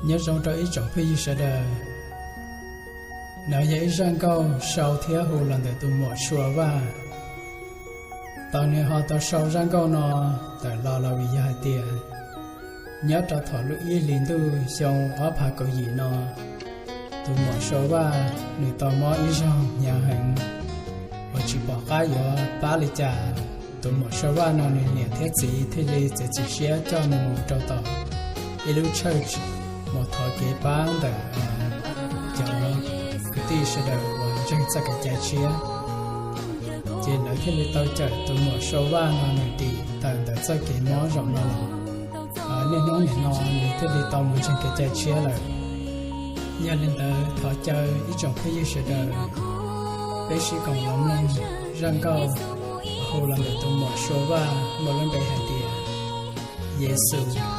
Nyob zoo rau ib tsoom phooj ywg sawv daws. Nov yog ib zaj nkauj sau thiab hu los ntawm tus muam Sua Vaj. Tau nws ho tau sau zaj nkauj no tawm los los vim yog hais tias nyob rau thaum lub ib hlis ntuj xyoo ob phav kaum yim no, tus muam Sua Vaj nws tau mob ib zaug hnyav heev uas tsis pom qab yuav pab li cas. Tus muam Sua Vaj no nws niam thiab txiv thiaj li txiav txim siab coj nws mus rau tom ib lub church mus thov kev pab ntawm cov kwv tij sawv daws uas ntseeg txoj kev cai tshiab. Ces lawv thiaj li tau cawm tus muam Sua Vaj no nws dim tawm ntawm txoj kev mob zaum no los, niaj hnub nim no nws thiaj li tau mus ntseeg kev cai tshiab lawm. Yog li ntawd thov caw ib tsoom phooj ywg sawv daws, peb sib koom los mloog zaj nkauj hu los ntawm tus muam Sua Vaj muaj lub npe hais tias Yexus.